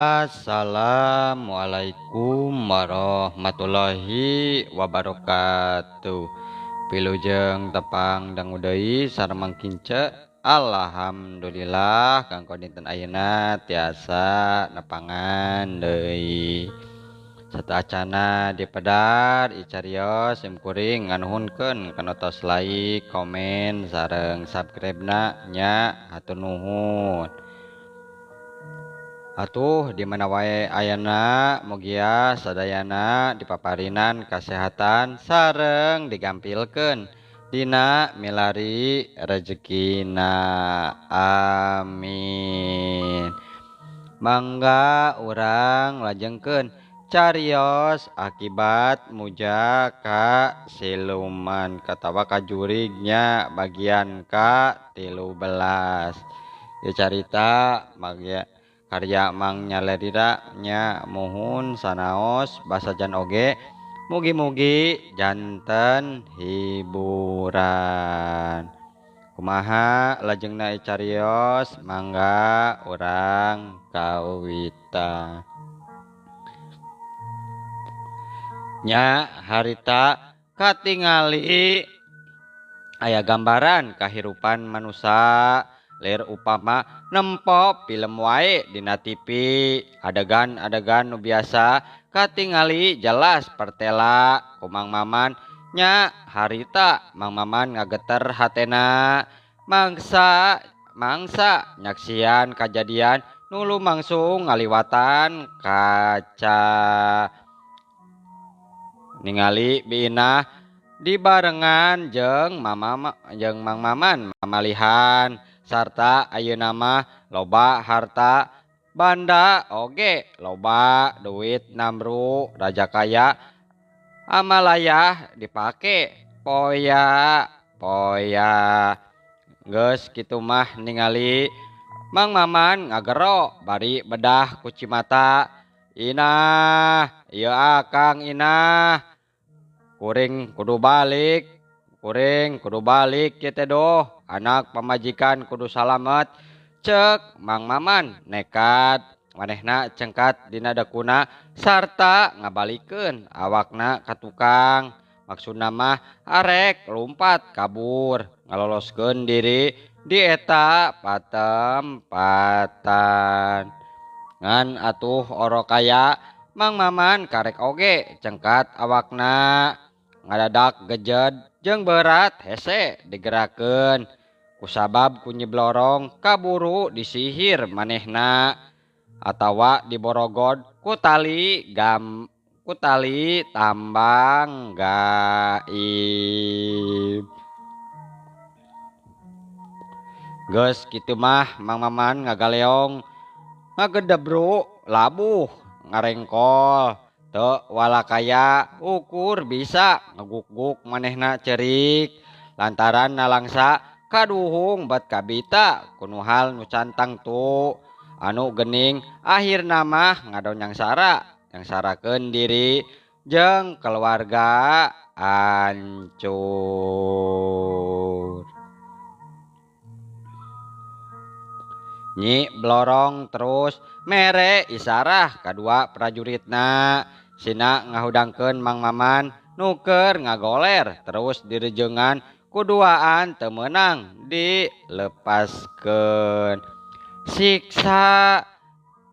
Assalamualaikum warahmatullahi wabarakatuh. Wilujeng tepang dangu deui sareng Mang Kince. Alhamdulillah kanggo dinten ayeuna tiasa nepangan deui. Sateuacana dipedar icarios sim kuring nganuhunkeun kana tos like, komen, sareng subscribe-na nya hatur nuhun. Atuh di mana wae ayana mugia sadayana dipaparinan kasehatan sareng digampilkeun dina milari rejekina, amin. Mangga urang lajengkeun carios akibat muja ka siluman katawa kajurignya bagian ka 13. Ieu carita bagia karya Mang Nyalerira nya muhun sanaos basajan oge mugi-mugi janten hiburan. Kumaha lajengna carios mangga urang kawitan. Nya harita katingali aya gambaran kahirupan manusa lir upama nempo film wae dina TV adegan-adegan nu biasa katingali jelas pertela ku Mang Maman nya harita Mang Maman ngageter hatena mangsa nyaksian kajadian nu lumangsung ngaliwatan kaca ningali Bi Inah dibarengan jeung mama jeung Mang Maman mamalihan sarta ayeuna mah loba harta banda oge loba duit namru raja kaya amalayah dipake poya poya geus kitu mah ningali Mang Maman ngagero bari bedah kuci mata. Inah ieu akang Inah kuring kudu balik, kuring kudu balik ieu teh doh anak pamajikan kudu salamet cek Mang Maman nekat manehna cengkat dina dekuna sarta ngabalikeun awakna ka tukang. Maksudna mah arek lumpat kabur ngaloloskeun diri di eta patempatan. Ngan atuh orok kaya Mang Maman karek oge cengkat awakna ngadadak gejed jeung berat hese digerakeun kusabab ku Nyi Blorong kaburu disihir manehna atawa diborogod ku tali gam ku tali tambang gaib. Geus kitu mah Mang Maman ngagaleong ngagedebru labuh ngarengkol teu walakaya ukur bisa ngeguk-guk manehna cerik lantaran nalangsa kaduhung bet kabita kunu hal nu cantang tu anu gening akhirna mah ngadon nyangsara nyangsarakeun diri jeung keluarga hancur. Nyi Blorong terus mere isarah kadua prajuritna sina ngahudangkeun Mang Maman nuker ngagoler terus direjengan kuduaan teu meunang dilepaskeun. Siksa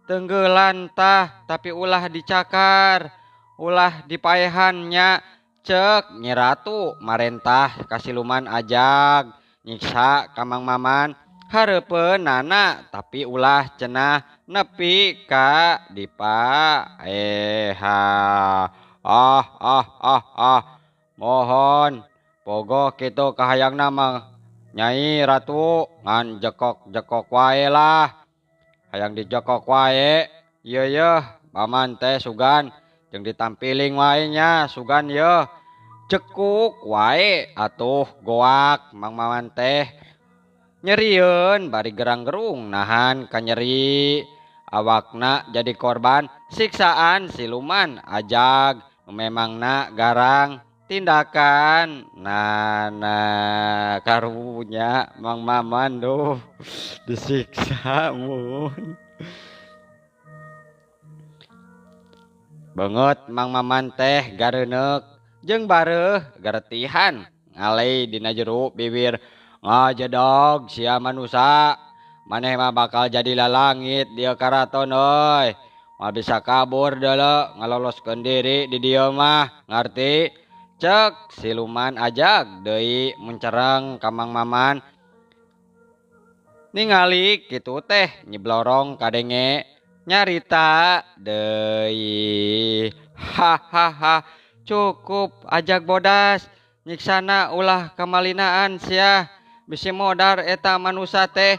tenggelan tah tapi ulah dicakar ulah dipaehan nya cek Nyi Ratu marentah ka siluman ajag nyiksa ka Mang Maman hareupeun nana tapi ulah cenah nepi ka dipaeha. Ah ah ah ah mohon pogoh kitu kahayangna mah Nyai Ratu ngan jekok-jekok wae lah hayang dijekok wae ieu yeuh paman teh sugan jeung ditampiling wae nya sugan yeuh jekuk wae atuh goak Mang Maman teh nyerieun bari gerang-gerung nahan kanyeri awakna jadi korban siksaan siluman ajag memangna garang tindakan nana karunya Mang Maman duh disiksa mun. Beungeut Mang Maman teh gareuneuk jeung bareuh garetihan ngalei dina jero bibir ngajedog sia manusa maneh mah bakal jadi lalangit dieu karaton euy. Moal bisa kabur deuleu ngaloloskeun diri di dieu mah ngarti. Cek siluman ajag deui muncereng ka Mang Maman. Ningali kitu teh Nyi Blorong kadenge nyarita deui. Hahaha cukup ajag bodas nyiksana ulah kamalinaan sia bisi modar eta manusa teh.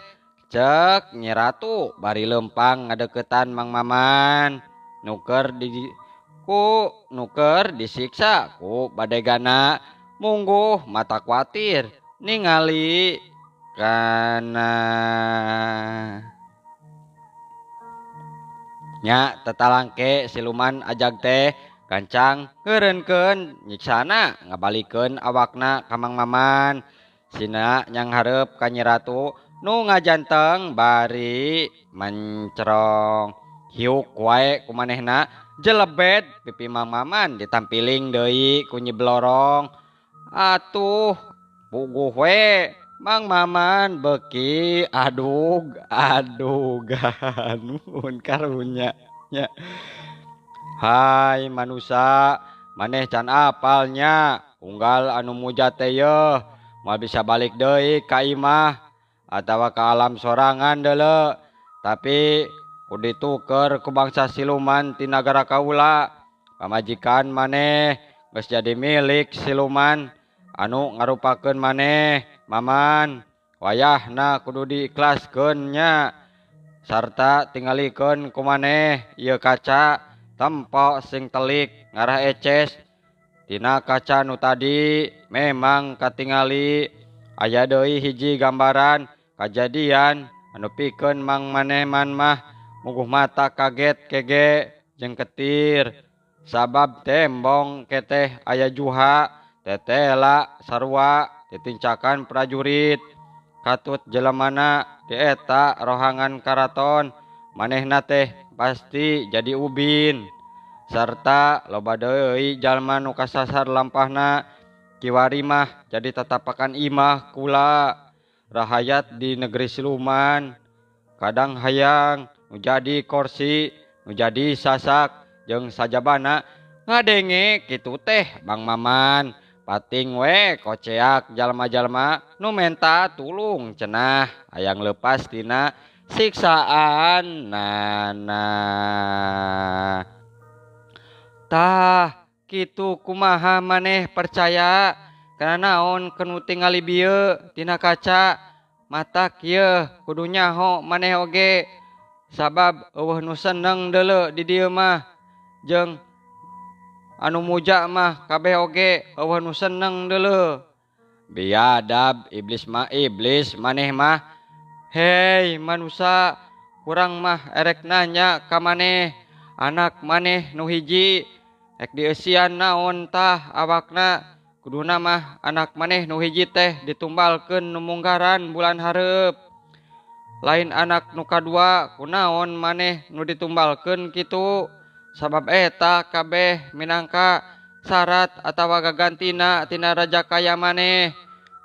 Cek Nyi Ratu bari leumpang ngadeukeutan Mang Maman nuker di ku nuker disiksa ku badegana mungguh mata kuatir ningali kana nya tetalangke siluman ajag teh gancang ngeureunkeun nyiksana ngabalikeun awakna ka Mang Maman sina nyanghareup ka Nyi Ratu nu ngajanteng bari mencerong hiuk wae ku manehna jelebet pipi Mang Maman ditampiling deui ku Nyi Blorong. Atuh puguh we Mang Maman beuki adug adugan mun karunya nya. Hai manusa maneh can apalnya unggal anu muja teh yeuh moal bisa balik deui ka imah atawa ka alam sorangan deuleu tapi kudu dituker ku bangsa siluman ti nagara kaula. Pamajikan maneh geus jadi milik siluman anu ngarupakeun maneh Maman. Wayahna kudu diikhlaskeun nya sarta tingalikeun ku maneh ieu kaca tempo sing telik ngarah eces. Tina kaca nu tadi memang katingali aya deui hiji gambaran kajadian anu pikeun Mang Maneman mah muguh mata kaget kege jeung ketir sabab tembong keteh aya juha tetela sarua ditincakan prajurit katut jelemana di eta rohangan karaton manehna teh pasti jadi ubin sarta loba deui jalma nu kasasar lampahna kiwari mah jadi tatapakan imah kula rahayat di negeri siluman kadang hayang nu jadi korsi nu jadi sasak jeung sajabana ngadenge kitu teh Mang Maman pating we koceak jalma-jalma nu menta tulung cenah hayang leupas tina siksaan nana. Tah kitu kumaha maneh percaya kana naon kenu tingali bieu tina kaca mata kieu kudu nyaho maneh oge sabab eueuh nu seneng deuleu di dieu mah jeung anu muja mah kabeh oge eueuh nu seneng deuleu. Biadab iblis mah iblis maneh mah. Hei manusa kurang mah erek nanya ka maneh anak maneh nu hiji rek dieusian naon tah awakna kuduna mah anak maneh nu hiji teh ditumbalkeun nu munggaran bulan hareup lain anak nu kadua kunaon maneh nu ditumbalkeun kitu sabab eta kabeh minangka syarat atawa gagantina tina raja kaya maneh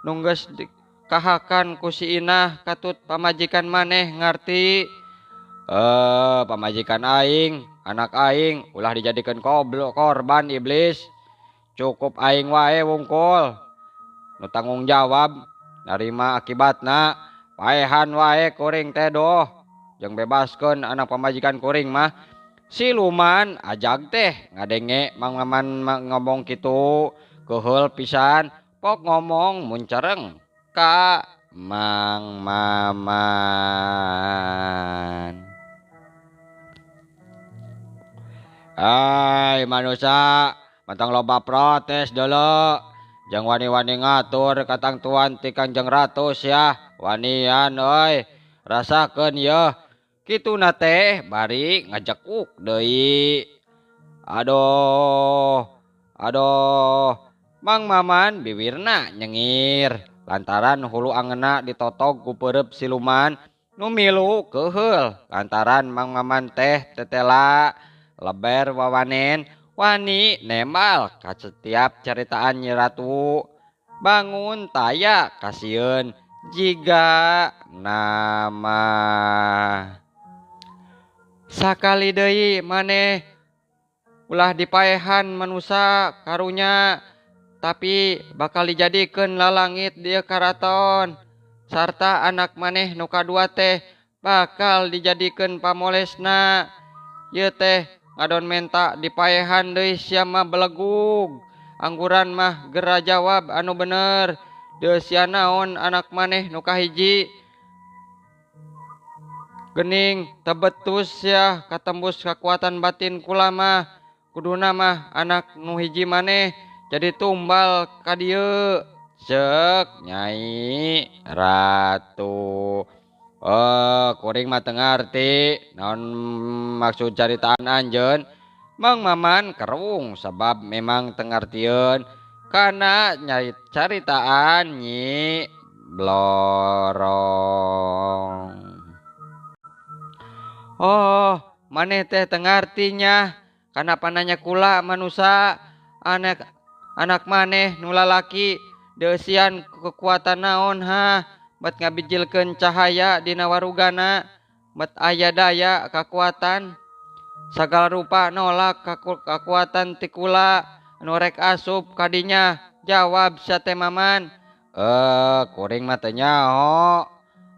nu geus dikahakan ku si Inah katut pamajikan maneh ngarti. Pamajikan aing anak aing ulah dijadikeun korban iblis cukup aing wae wungkul nu tanggung jawab narima akibatna paehan wae kuring teh doh jeung bebaskeun anak pamajikan kuring mah. Siluman ajag teh ngadenge Mang Maman ngomong kitu keuheul pisan pok ngomong muncereng ka Mang Maman. Ai manusa mantang loba protes deuleu jeung wani-wani ngatur katangtuan ti Kanjeng Ratu sia wanian euy rasakeun yeuh kituna teh bari ngajekuk deui. Aduh aduh Mang Maman biwirna nyengir lantaran hulu angeuna ditotog ku peureup siluman nu milu keuheul lantaran Mang Maman teh tetela Leber wawanen wani nembal ka setiap caritaan Nyi Ratu. Bangun taya kasieun jiga nama. Sakali deui maneh ulah dipaehan manusa karunya tapi bakal dijadikeun lalangit dieu karaton sarta anak maneh nu kadua teh bakal dijadikeun pamolesna. Ieu teh ngadon menta dipaehan deui sia mah belegug. Angguran mah gera jawab anu bener. Deui sia naon anak maneh nu kahiji. Gening tebetus sia katembus kekuatan batin kula mah. Kuduna mah anak nu hiji maneh jadi tumbal ka dieu. Ceuk Nyai Ratu. Kuring mah teu ngarti naon maksud caritaan anjeun. Mang Maman kerung sebab memang teu ngartieun kana nyai caritaan Nyi Blorong. Oh, maneh teh teu ngarti nya kana pananya kula manusa anak maneh nu lalaki deusian kekuatan naon ha bet ngabijilkeun cahaya dina warugana bet aya daya kakuatan sagala rupa nolak kakuatan ti kula anu rek asup kadinya. Jawab sia teh Maman. Kuring mah teu nyaho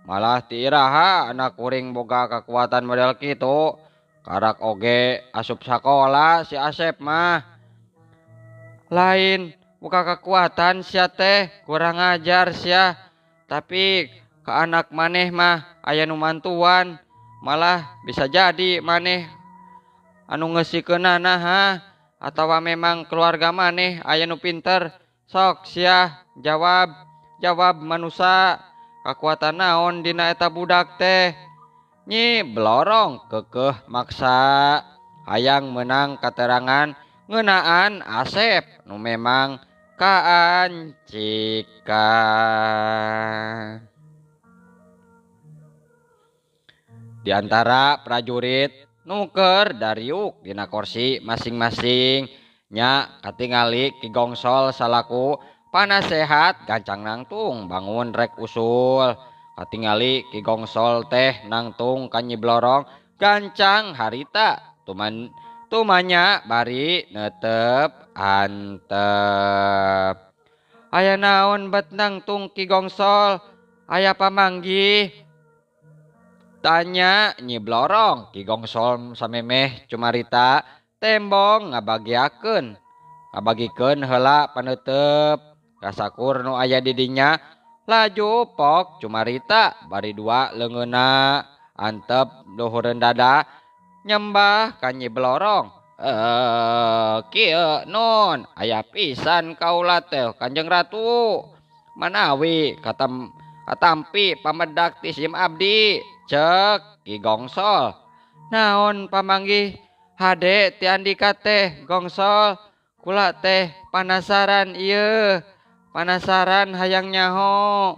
malah ti iraha anak kuring boga kakuatan model kitu. Karak oge asup sakola si Asep mah. Lain buka kekuatan sia teh kurang ajar sia. Tapi ke anak maneh mah aya nu mantuan malah bisa jadi maneh anu ngeusikeunana ha atawa memang keluarga maneh aya nu pinter. Sok sia jawab manusa kakuatan naon dina eta budak teh. Nyi Blorong keukeuh maksa hayang meunang katerangan ngeunaan Asep nu memang kaancikan. Di antara prajurit nuker dariuk dina kursi masing-masing nya katingali Ki Gongsol salaku panasehat gancang nangtung bangun rek usul. Katingali Ki Gongsol teh nangtung ka Nyi Blorong gancang harita tumanya bari netep antep. Aya naon bet nangtung Ki Gongsol aya pamanggih? Tanya Nyi Blorong. Ki Gongsol samemeh cumarita tembong ngabagikeun heula paneuteup kasakur nu aya di dinya laju pok cumarita bari dua leungeunna antep luhureun dada nyembah ka Nyi Blorong. Kieu nun aya pisan kaula teh Kanjeng Ratu manawi katampi pamedak ti sim abdi. Ceuk Ki Gongsol. Naon pamanggih hade ti andika teh Gongsol? Kula teh panasaran ieu, panasaran hayang nyaho.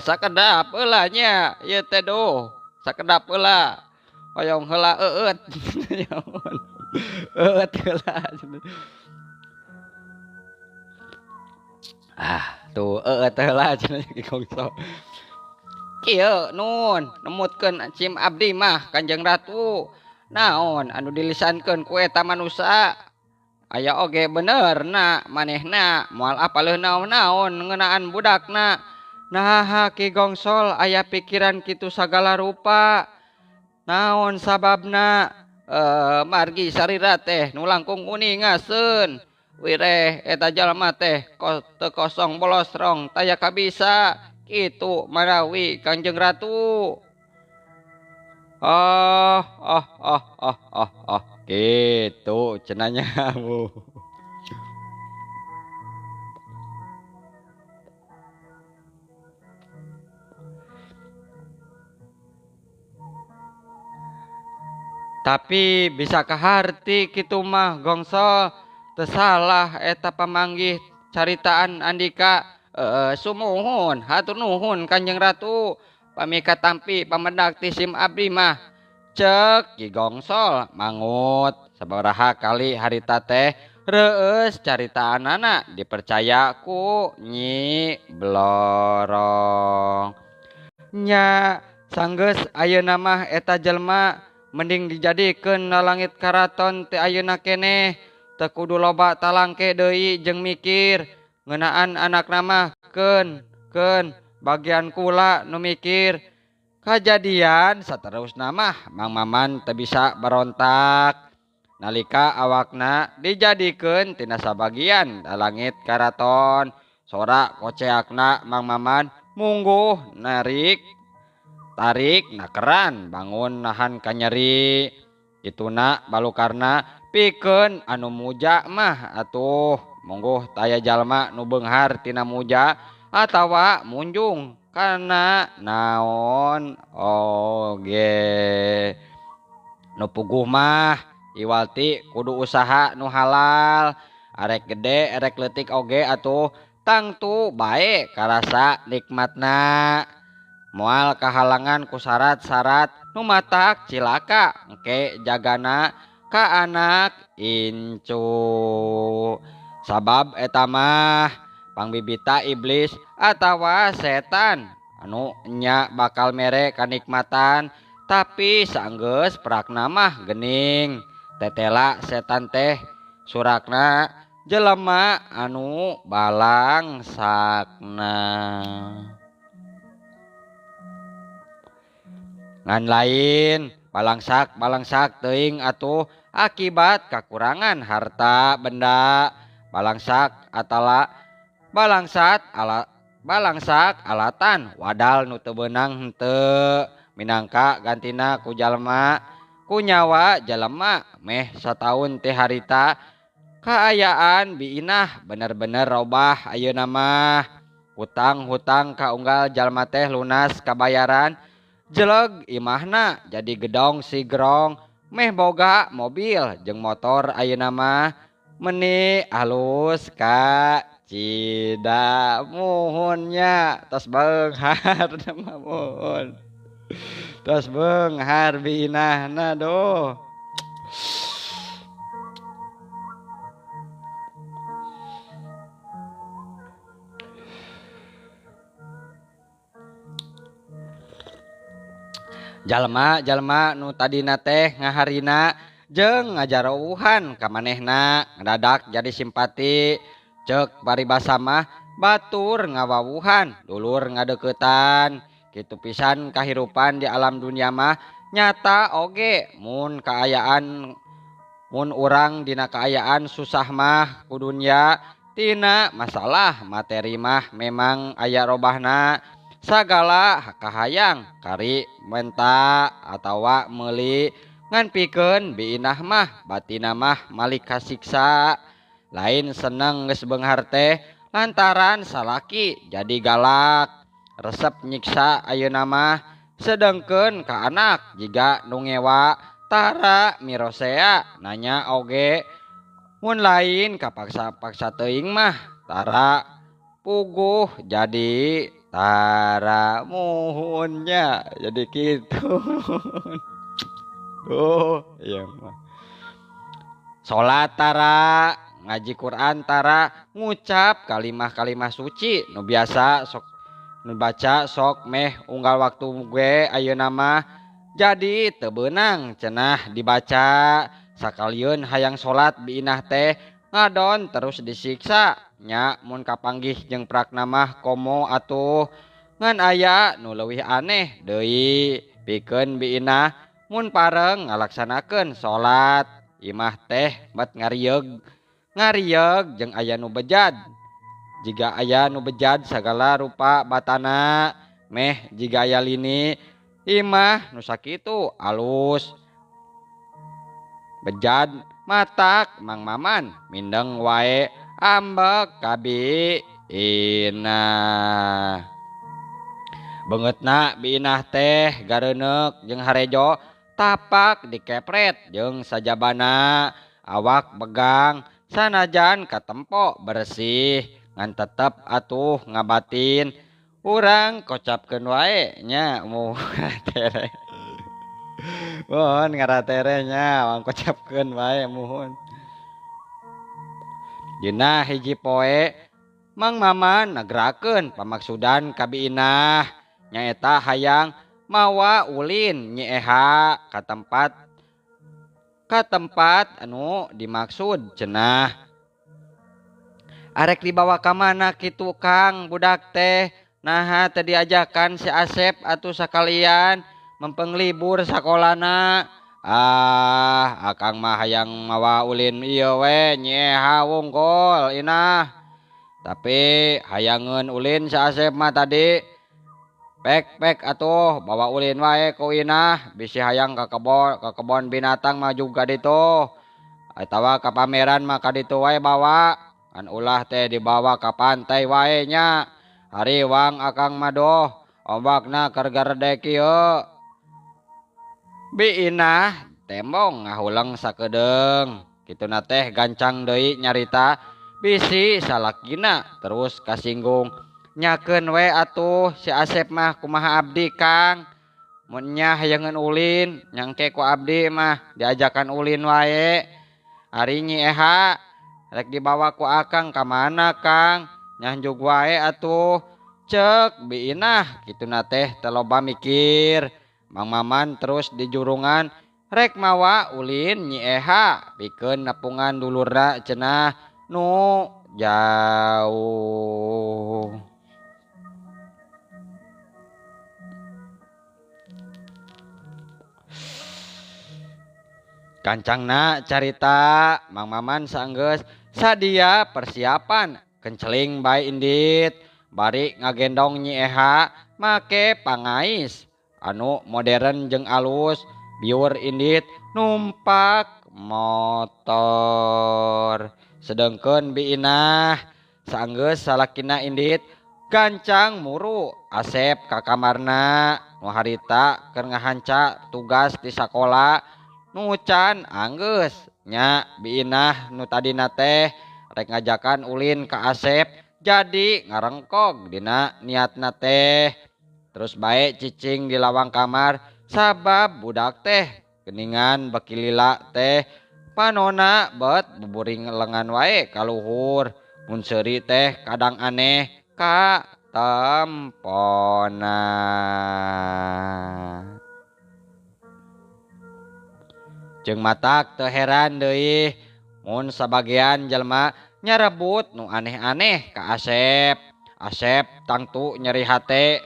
Sakedap heula nya ieu teh duh, sakedap heula. Hoyong heula eueut. Eueut heula. Ah, tuh eueut heula cenah Ki Gongsol. Kieu nun nemutkeun sim abdi mah Kanjeng Ratu. Naon anu dilisankeun ku eta manusa? Aya oge bener na manehna moal apaleuh naon-naon ngeunaan budakna. Naha Ki Gongsol aya pikiran kitu sagala rupa. Naon sababna? Margi sarira teh nu langkung uningaseun. Wireh eta jalma teh teu kosong bolos rong taya kabisa. Kitu manawi Kanjeng Ratu. Oh oh oh oh oh oh kitu cenah nya. Tapi bisa kaharti kitu mah Gongsol teu salah eta pamanggih caritaan andika. Sumuhun hatur nuhun Kanjeng Ratu pami katampi pamedak ti sim abdi mah. Cek Ki Gongsol mangut sabaraha kali harita teh reueus caritaanana dipercaya ku Nyi Blorong. Nya sanggeus ayeuna mah eta jelema mending dijadikeun lalangit karaton teh ayeuna keneh teu kudu loba talangke deui jeung mikir ngeunaan anakna mah keun keun bagian kula nu mikir. Kajadian saterusna mah Mang Maman teu bisa berontak nalika awakna dijadikeun tina sabagian lalangit karaton. Sora koceakna Mang Maman mungguh narik tarik nakeran bangun nahan kanyeri. Ituna balukarna pikeun anu muja mah atuh mungguh taya jalma nu beunghar tina muja atawa munjung kana naon oge. Nu puguh mah iwalti kudu usaha nu halal arek gede arek leutik oge atuh tangtu bae karasa nikmatna. Moal kahalangan ku syarat-syarat nu matak cilaka engke jagana ka anak incu. Sabab eta mah pangbibita iblis atawa setan anu nya bakal mere kanikmatan tapi sanggeus prakna mah geuning tetela setan teh surakna jelema anu balangsakna. Ngan lain balangsak balangsak teuing atuh akibat kakurangan harta benda balangsak atala balangsat ala balangsak alatan wadal nu teu beunang henteu minangka gantina ku jalma ku nyawa jelema meh sataun teh harita kaayaan biinah bener-bener robah ayeuna mah. Hutang-hutang kaunggal jalma teh lunas kabayaran jeleg imahna jadi gedong sigrong meh boga mobil jeung motor ayeuna mah meni alus ka cida muhunnya tos beunghar muhun tos beunghar biinahna duh. Jalma-jalma nu tadina teh ngaharina jeung ngajarouhan ka manehna ngadadak jadi simpati. Cek paribasa mah batur ngawawuhan dulur ngadeuketan. Kitu pisan kahirupan di alam dunia mah nyata oge mun kaayaan mun urang dina kaayaan susah mah ku dunya tina masalah materi mah memang aya robahna. Sagala kahayang kari menta atawa meuli ngan pikeun biinah mah batina mah malik kasiksa. Lain seneng geus beunghar teh lantaran salaki jadi galak resep nyiksa ayeuna mah sedengkeun ka anak jiga nu ngewa tara mirosea nanya oge mun lain kapaksa-paksa teuing mah tara puguh jadi tara muhunnya jadi kitu. Duh ieu mah salat tara ngaji Quran tara ngucap kalimah-kalimah suci nu biasa sok nu baca sok meh unggal waktu ge ayeuna mah jadi teu beunang cenah dibaca. Sakalieun hayang salat biinah teh ngadon terus disiksa nya mun kapanggih jeung prakna mah komo atuh ngan aya nu leuwih aneh deui pikeun biinah mun pareng ngalaksanakeun salat imah teh bet ngariyeug ngariyeug jeung aya nu bejad jiga aya nu bejad sagala rupa batana meh jiga aya lini imah nu sakitu alus bejad matak Mang Maman mindeng wae ambek ka biinah. Beungeutna biinah teh gareuneuk jeung harejo tapak dikepret jeung sajabana awak begang sanajan katempo bersih ngan tetep atuh ngabatin urang kocapkeun wae nya mu tere. Mohon ngaratere nya wangkocapkeun wae muhun. Dina hiji poe Mang Maman nagerakeun pamaksudan ka Bi Inah nyaeta hayang mawa ulin Nyi Eha ka tempat anu dimaksud cenah. Arek dibawa ka mana kitu Kang budak teh naha teu diajakan si Asep atuh sakalian mempeng libur sakolana. Ah, akang mah hayang mawa ulin ieu we Nyi Eha wungkul Inah. Tapi hayangeun ulin si Asep mah tadi. Pek-pek atuh bawa ulin wae ku Inah bisi hayang ka kebon binatang mah juga ditu. Atawa ka pameran mah ka ditu wae bawa. Kan ulah teh dibawa ka pantai wae nya. Hariwang akang mah doh ombakna keur garede kieu. Bi Inah tembong ngahuleng sakedeung. Kituna teh gancang deui nyarita bisi salakina terus kasinggung. Nyakeun we atuh si Asep mah kumaha abdi Kang. Mun nya hayangeun ulin nyangke ku abdi mah diajakan ulin wae. Ari Nyi Eha rek dibawa ku akang ka mana Kang? Nyanjug wae atuh. Cek Bi Inah kituna teh teu loba mikir. Mang Maman terus dijurungan rek mawa ulin Nyi Eha pikeun nepungan dulurna cenah nu jauh. Kancangna carita Mang Maman saenggeus sadia persiapan kenceling bae indit bari ngagendong Nyi Eha make pangais anu modern jeung alus biur indit numpak motor. Sedengkeun Bi Inah saenggeus salakina indit gancang muru Asep ka kamarna nu harita keur ngahanca tugas di sakola nu can anggeus nya. Bi Inah nu tadina teh rek ngajakan ulin ka Asep jadi ngarengkog dina niatna teh. Terus bae cicing di lawang kamar sabab budak teh geningan beki lila teh panona bet buburing lengan wae kaluhur. Mun seuri teh kadang aneh ka tempona. Jeung matak teu heran deui mun sabagian jelema nyarebut nu aneh-aneh ka Asep. Asep tangtu nyeri hate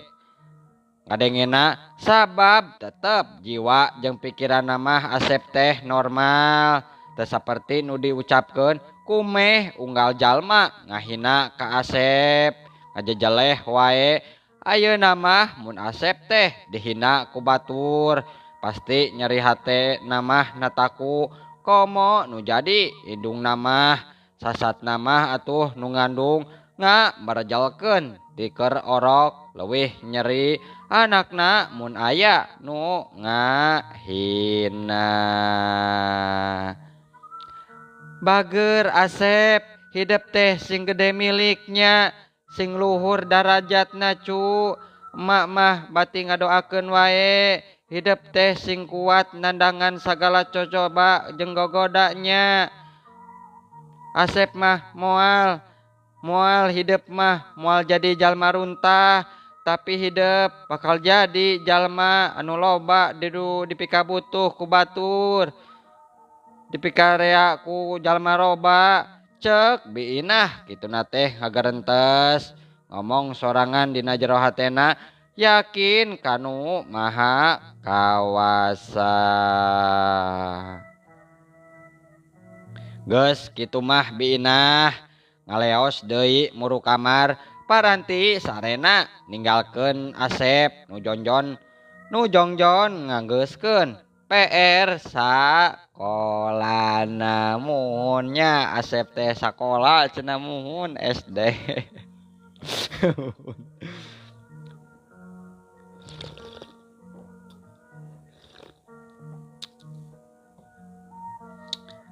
ngadengena sabab tetep jiwa jeung pikiranna mah Asep teh normal teu saperti nu diucapkeun kumeh unggal jalma ngahina ka Asep ngajejeleh wae. Ayeuna mah mun Asep teh dihina ku batur pasti nyeri hate namah nataku komo nu jadi indung namah sasat namah atuh nu ngandung nga merejelkeun diker orok leuwih nyeri anakna mun aya nu ngahina. Bager Asep hidep teh sing gede miliknya sing luhur darajatna cu. Emak mah bati ngadoakeun wae hidep teh sing kuat nandangan sagala cocoba jeung gogodanya. Asep mah moal hidep mah moal jadi jalma runtah tapi hidep bakal jadi jalma anu loba dipikabutuh ku batur dipikarea ku jalma roba. Cek Bi Inah kituna teh ngagarentes ngomong sorangan dina jero hatena yakin kanu maha kawasa. Geus kitu mah Bi Inah ngaleos deui muru kamar paranti sarena ninggalkeun Asep nu jongjon nganggeuskeun PR sakolana. Muhunnya Asep teh sakola cenah muhun SD.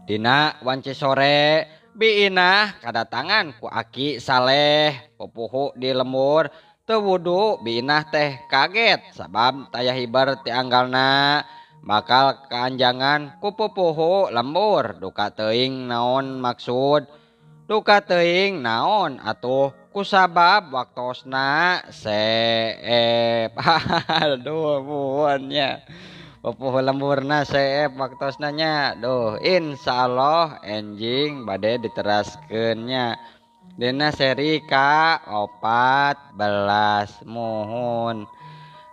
Dina wanci sore Bi Inah kadatangan ku Aki Saleh pupuhu di lembur teu wudu. Bi Inah teh kaget sabab taya hiber ti anggalna. Bakal kaanjangan ku pupuhu lembur duka teuing naon maksud duka teuing naon atuh kusabab waktosna seep. Aduh muhun nya pupuhu lemburna seep waktosna nya. Duh insyaallah enjing bade diteraskeun nya dina seri ka 14. Muhun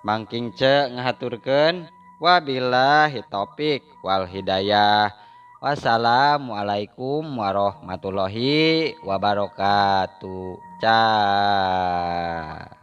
Mangking ce ngahaturkeun wabillahi taufik wal hidayah. Wassalamualaikum warahmatullahi wabarakatuh. Cah.